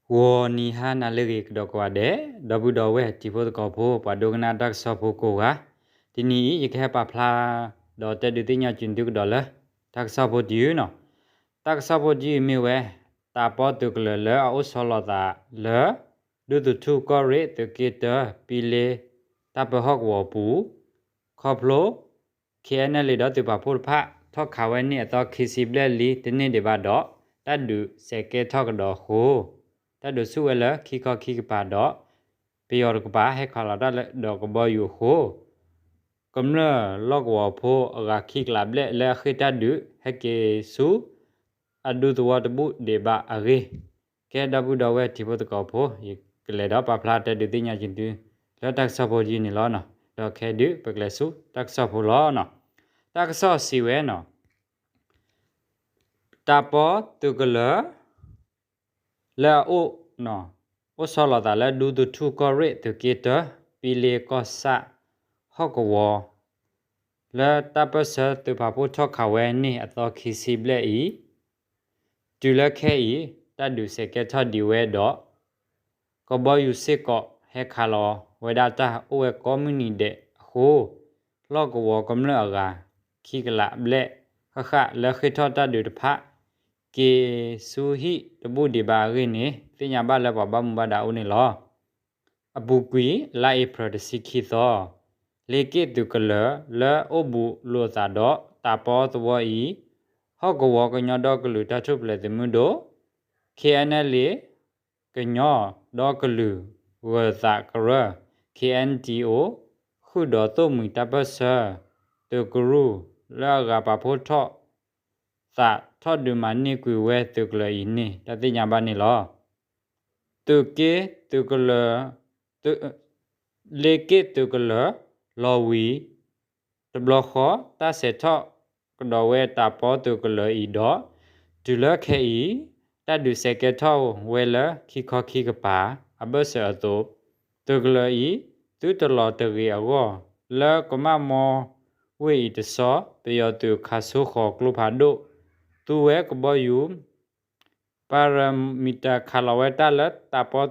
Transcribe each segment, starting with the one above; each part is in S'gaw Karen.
ဂီၤနံၤဟါနၤလၢအဂ့ၤကဒီးကိးဂၤဒဲး, ဒီပုၢ်ဒီဝဲၢ်တံၤဖိသကိးဖိ ပှၤဒိကနၣ်တၢ်ကစီၣ်ဖိကိးဂၤ, တနံၤအံၤ ယကဟဲပာ်ဖျါ ဒီးတဲဒုးသ့ၣ်ညါက့ၤသုကဒီးလၢ တၢ်ကစီၣ်ဖိတယုၢ်န့ၣ်, တၢ်ကစီၣ်ဖိတယုၢ်မ့ၢ်ဝဲ တၢ်ပီသုးကလၢၤလၢအအိၣ်ဆီလီၤသးလၢ ဒူသထူၣ်ကီၢ်ရ့ၣ်သုးက့တၢ ပံလ့ တၢ်ပၢဟီၣ်ကဝီၤပူၤ, ခီဖျိ KNLA ဒီးသုးပာ်ဖှိၣ်တဖၣ် ထီၣ်ခးဝဲန့ၢ်အသီခံဆံဘျဲၣ်လံ တန့ၢ်ဒံးဘၣ်ဒီး တၢ်ဒုးစဲးကဲထီၣ်ကဒီးအဃိ, တၢ်ဒုးဆူၣ်ဝဲလၢခံခီခံကပၤဒီး ပယီၤတကပၤဟဲခးလီၤတၢ်ဒီးကဘီယူၤအဃိ, ကမျၢၢ်လီၢ်ကဝီၤဖိအဂၤခံကလးဘျဲၣ်လၢအဃ့ၢ်တၢ်ဒုး ဟဲက့ၤဆူ အဒူသဝီတဘူၣ်ဒံးဘၣ်အဂ့ၢ်, ကဲဒီပုၢ်ဒီဝဲၢ်တံၤဖိသကိးဖိ ယကလဲၤဒီးပာ်ဖျါတဲဒုးသ့ၣ်ညါက့ၤသု လၢတၢ်ကစီၣ်ဖိတယုၢ်န့ၣ်လီၤ. ဒီးခဲဒုးပကလဲၤဆူတၢ်ကစီၣ်ဖိလီၤ. တၢ်ကစီၣ်စံးဝဲန့ၣ်, တၢ်ပီသုးကလၢၤ လၢအအိၣ် အိၣ်ဆီလီၤသးလၢဒူသထူၣ်ကီၢ်ရ့ၣ်သုးက့တၢ ပံလ့ကီၢ်ဆၣ် ဟီၣ်ကဝီၤ လၢတၢ်ပၢၢ်ဆၢသုးပာ်ဖှိၣ်ထီၣ်ခးဝဲန့ၢ်အသီခံဆံဘျဲၣ်အံၤ, တုၤလၢခဲအံၤ တၢ်ဒုးစဲးကဲထီၣ်ဒံးဝဲဒီး ကဘီယူၤစ့ၢ်ကီးဟဲခးလီၤဝဲဒၣ်တၢ်အိၣ်ဝဲကိးမုၢ်နံၤဒဲးအဃိ, လီၢ်ကဝီၤကမျၢၢ်အဂၤ ခံကလးဘျဲၣ်ဃၣ်ဃၣ်လၢဃ့ၢ်ထီၣ်တၢ်ဒုးတဖၣ် က့ၤဆူဟံၣ်တဘူၣ်ဒံးဘၣ်အဂ့ၢ်န့ၣ် သ့ၣ်ညါဘၣ်လၢပှၤဘၣ်မူဘၣ်ဒါအအိၣ်န့ၣ်လီၤ. အပူၤကွံာ် လါအ့ဖြ့ၣ်တဆံခံသီ, လ့က့ၣ်သုးကလၢၤလၢအိၣ်ဘူးလိာ်သးဒီးတၢ်ပီသဝီအံၤ, ဟီၣ်ကဝီၤကညီဒီကလုာ်တၢ်ထူၣ်ဖျဲးသုးမုၢ်ဒိၣ် KNLA ကညီဒီကလုာ်ဂၢၤသးကရၢ KNDO ဃုာ်ဒီးသိၣ်မှံၤတၢ်ပၢၢ်ဆၢ သုးကရူၢ် လၢအဂၤပာ်ဖှိၣ်ထီၣ်သးထီၣ်ဒုးမၤန့ၢ်ကွံာ်ဝဲသုးကလၢၤအံၤန့ၣ် တၢ်သ့ၣ်ညါဘၣ်န့ၣ်လီၤ. သုးက့သုးကလၢၤ လ့က့ၣ်သုးကလၢၤ လီၤဝံၤတဘျီဃီ တၢ်စဲးထီၣ်ကဒီးဝဲတၢ်ပီသုးကလၢၤအံၤဒီး တုၤလၢခဲအံၤ တၢ်ဒုးစဲးကဲထီၣ်ဝဲလၢခံခီခံကပၤ အဘၢၣ်စၢၤအသိး, သုးကလၢၤအံၤ သုတလီၤတဂ့ၤအဂီၢ် လၢကမၣ်မီဝ့ၢ်အံၤတဆီ ပယီၤသုးခးဆိဃီၤကျိဖးဒိၣ် သူဝဲကဘီယူၤ ပၤရမံၤတၢၤ ခးလီၤဝဲတၢ်လၢတၢ်ပီ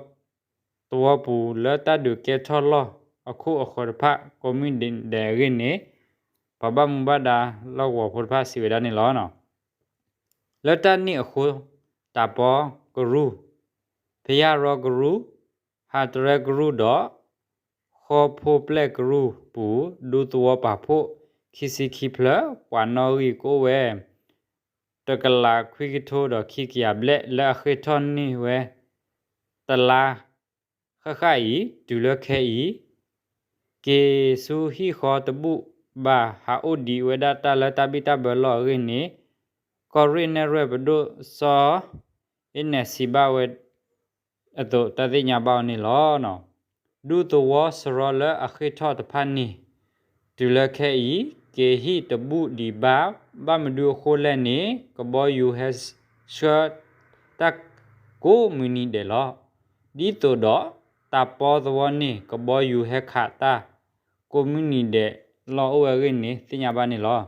သဝီပူၤ လၢတၢ်ဒုးကဲထီၣ်လီၢ်အခိၣ်အဃၢၤတဖၣ် ကိးမုၢ်နံၤဒဲးအဂ့ၢ်န့ၣ် ပှၤဘၣ်မူဘၣ်ဒါလီၢ်ကဝီၤဖိတဖၣ်စံးဝဲဒၣ်န့ၣ်လီၤ. လၢတၢ်န့ၣ်အဃိ တၢ်ပီကရူၢ်, ဖယၣ်ရီကရူၢ်, ဟးတရဲကရူၢ်ဒီး ဃီဖိပျဲၢ်ကရူၢ်ပူၤ ဒူသဝီပာ်ဖှိၣ် ခံဆံခံဖျၢၣ် ပှၤနီၣ်ဂံၢ်ကအိၣ်ဝဲ တကလးခွံကထိဒီးခံကယၤဘျဲၣ် လၢအဃ့ၢ်ထီၣ်န့ၢ်ဝဲ တလါဃၣ်ဃၣ်အံၤ တုၤလၢခဲအံၤ က့ၤဆူဟံၣ်ဃီတဘူၣ်ဘၣ် ဟးအိၣ်ဒံးဝဲဒၣ်တၢ်လၢတၢ်ဘံၣ်တၢ်ဘၢလီၢ်အဂ့ၢ်န့ၣ် ကီၢ်ရ့ၣ်နဲၣ်ရွဲၣ်ပဒိၣ်စီၤအ့နဲၣ်စံးဘၣ်ဝဲအသိး တၢ်သ့ၣ်ညါဘၣ်အီၤန့ၣ်လီၤ. ဒူသဝီစရီလၢအဃ့ၢ်ထီၣ်တဖၣ်န့ၣ် တုၤလၢခဲအံၤ က့ၤဟံၣ်တဘူၣ်ဒံးဘၣ် ဘၣ်မနုၤအဃိလဲၣ်န့ၣ် ကဘီယူၤဟဲဆှၢတၢ်ကိးမုၢ်နံၤဒဲးလီၤ. ဒ်သိးဒီး တၢ်ပီသဝီန့ၣ် ကဘီယူၤဟဲခးတၢ် ကိးမုၢ်နံၤဒဲးလီၢ်အိၣ်ဝဲအဂ့ၢ်န့ၣ် သ့ၣ်ညါဘၣ်န့ၣ်လီၤ.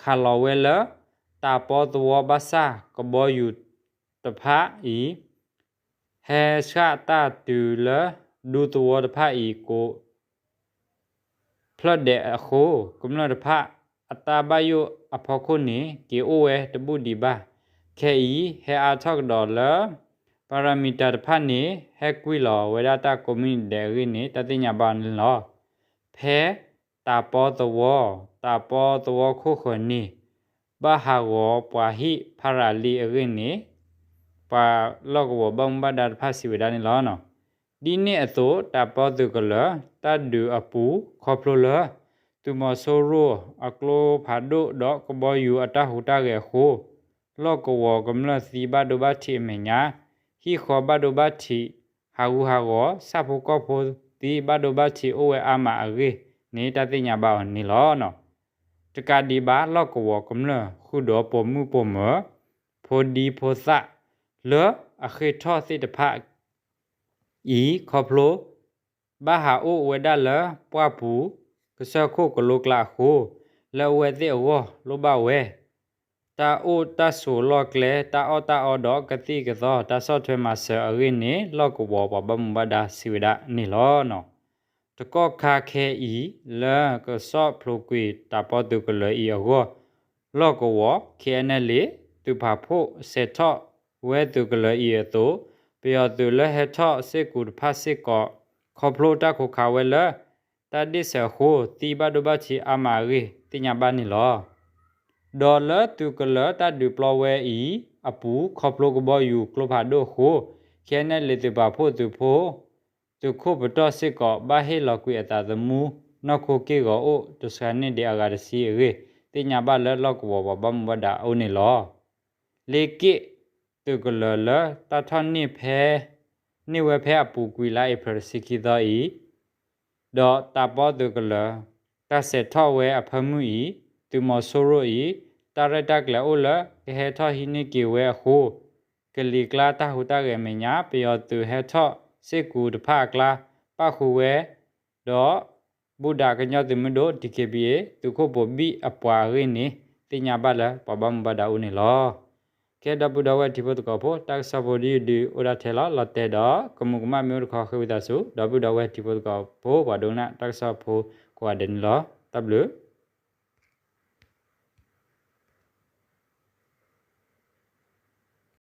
ခးလီၤဝဲလၢ တၢ်ပီသဝီဘၣ်ဆၣ် ကဘီယူၤတဖၣ်အံၤ ဟဲဆှၣ်တၢ်တုၤလၢ ဒူသဝီတဖၣ်အံၤကိး ဖျၢၣ်ဒဲးအဃိ ကမျၢၢ်တဖၣ်အတၢ်ဘၣ်ယိၣ်အဖီခိၣ်န့ၣ် က့ၤအိၣ်ဝဲတဘူၣ်ဒံးဘၣ်. ခဲအံၤ ဟဲအါထီၣ်ကဒီးလၢ ပၤရမံၤတၢၤတဖၣ်န့ၣ် ဟဲကွံာ်လီၤဝဲဒၣ်တၢ်ကိးမုၢ်နံၤဒဲးအဂ့ၢ်န့ၣ် တၢ်သ့ၣ်ညါဘၣ်န့ၣ်လီၤ. ဖဲတၢ်ပီသဝီ, တၢ်ပီသဝီခိၣ်ဃၢၤန့ၣ် ဘၣ်ဟးဂီၤပှၤဟံၣ်ဖးရၤလံအဂ့ၢ်န့ၣ် ပှၤလီၢ်ကဝီၤဘၣ်မူဘၣ်ဒါတဖၣ်စံးဝဲဒၣ်န့ၣ်လီၤ. ဒ်န့ၣ်အသိး တၢ်ပီသုးကလၢၤ တၢ်ဒုးအပူၤ ခီဖျိလၢ သုးမီၤစိရိၤအကျိဖးဒိၣ်ဒီးကဘီယူၤအတၢ်ဟူးတၢ်ဂဲၤအဃိ လီၢ်ကဝီၤကမျၢၢ်သံဘၣ်ဒိဘၣ်ထံးအမဲာ်ညါ, ဟံၣ်ဃီဘၣ်ဒိဘၣ်ထံး ဟးဂူာ်ဟးဂီၤ, ဆၣ်ဖိကီၢ်ဖိသံဘၣ်ဒိဘၣ်ထံးအိၣ်ဝဲအါမးအဂ့ၢ်န့ၣ် တၢ်သ့ၣ်ညါဘၣ်အီၤန့ၣ်လီၤ. တကးဒံးဘၣ် လီၢ်ကဝီၤကမျၢၢ်ဃုာ်ဒီးပိာ်မုၣ်ပိာ်မၢၤ, ဖိဒံဖိသၣ် လၢအဃ့ၢ်ထီၣ်သ့ၣ်တဖၣ်အံၤ ခီဖျိ ဘၣ်ဟးအိၣ်ဝဲဒၣ်လၢပှၢ်ပူၤ ကစၢၢ်ခိၣ်ကလိကျါအဃိ လၢအဝဲသ့ၣ်အဂီၢ်လိၣ်ဘၣ်ဝဲ တၢ်အိၣ်တၢ်ဆိးလီၢ်ကျဲ တၢ်အီၣ်တၢ်အီဒီးကသံၣ်ကသီ တၢ်ဆီၣ်ထွဲမၤစၢၤအဂ့ၢ်န့ၣ် လီၢ်ကဝီၤပှၤဘၣ်မူဘၣ်ဒါစံးဝဲဒၣ်န့ၣ်လီၤ. တကီၢ်ခါခဲအံၤ လၢကဆီၣ်ဖျိးကွံာ်တၢ်ပီသုးကလၢၤအံၤအဂီၢ် လီၢ်ကဝီၤ KNLA သုးပာ်ဖှိၣ်စဲးထီၣ်ဝဲသုးကလၢၤအံၤအသိး ပယီၤသုးလၢဟဲထီၣ်စ့ၢ်ကီးတဖၣ်စ့ၢ်ကီး ခီဖျိတၢ်ခိးခးဝဲလၢ တၢ်ဒ့ၣ်စၢၤအဃိ သံဘၣ်ဒိဘၣ်ထံးအါမးအဂ့ၢ် သ့ၣ်ညါဘၣ်န့ၣ်လီၤ. ဒီးလၢသုးကလၢၤတၢ်ဒုးပျီဝဲအံၤအပူၤ ခီဖျိကဘီယူၤကျိဖးဒိၣ်အဃိ KNLA သုးပာ်ဖှိၣ်သုးဖိ သုးခိၣ်ပတီၢ်စ့ၢ်ကီး ဘၣ်ဟ့ၣ်လီၤကွံာ်အသးသမူ နီၢ်ခိက့ၢ်ဂီၤအိၣ်တဆှၤန့ၢ်ဒံးအဂၤတဆံအဂ့ၢ် သ့ၣ်ညါဘၣ်လၢလီၢ်ကဝီၤပှၤဘၣ်မူဘၣ်ဒါအအိၣ်န့ၣ်လီၤ. လ့က့ၣ်သုးကလၢၤလၢတၢ်ထီၣ်န့ၢ်ဖဲ န့ၢ်ဝဲဖဲအပူၤကွံာ်လါအ့ဖြ့ၣ်တဆံခံသီအံၤ ဒီးတၢ်ပီသုးကလၢၤ တၢ်စဲးထီၣ်ဝဲအဖၢမုၢ်အံၤ သုးမီၤစိရိၤအံၤ တၢ်ရဲၣ်တၢ်ကျဲၤအိၣ်လၢကဟဲထီၣ်ဟံးန့ၢ်က့ၤဝဲအဃိ ကလံၤကျါတၢ်ဟူးတၢ်ဂဲၤမဲာ်ညါ ပယီၤသုးဟဲထီၣ်စ့ၢ်ကီးတဖၣ်အကျါ ပၣ်ဃုာ်ဝဲ ဒီး ဘူၣ်ဒးကညီသုးမုၢ်ဒိၣ် DKBA သုးခိၣ်ပိာ်ဘံၣ်အပှၤအဂ့ၢ်န့ၣ် သ့ၣ်ညါဘၣ်လၢပှၤဘၣ်မူဘၣ်ဒါအိၣ်န့ၣ်လီၤ. ကဲ ဒီပုၢ်ဒီဝဲၢ်ထံဖိသကိးဖိ တၢ်ကစီၣ်ဖိဒ်ယဒုးအိၣ်ဒၣ်ထဲလီၤ လီၤတဲာ်ဒီး ကမူးကမၣ်မ့ၢ်အိၣ်တခီ ဃ့ဝံသးစူၤ ဒီပုၢ်ဒီဝဲၢ်ထံဖိသကိးဖိ ပှၤဒိကနၣ်တၢ်ကစီၣ်ဖိကိးဂၤဒဲးန့ၣ်လီၤ. တၢ်ဘျုး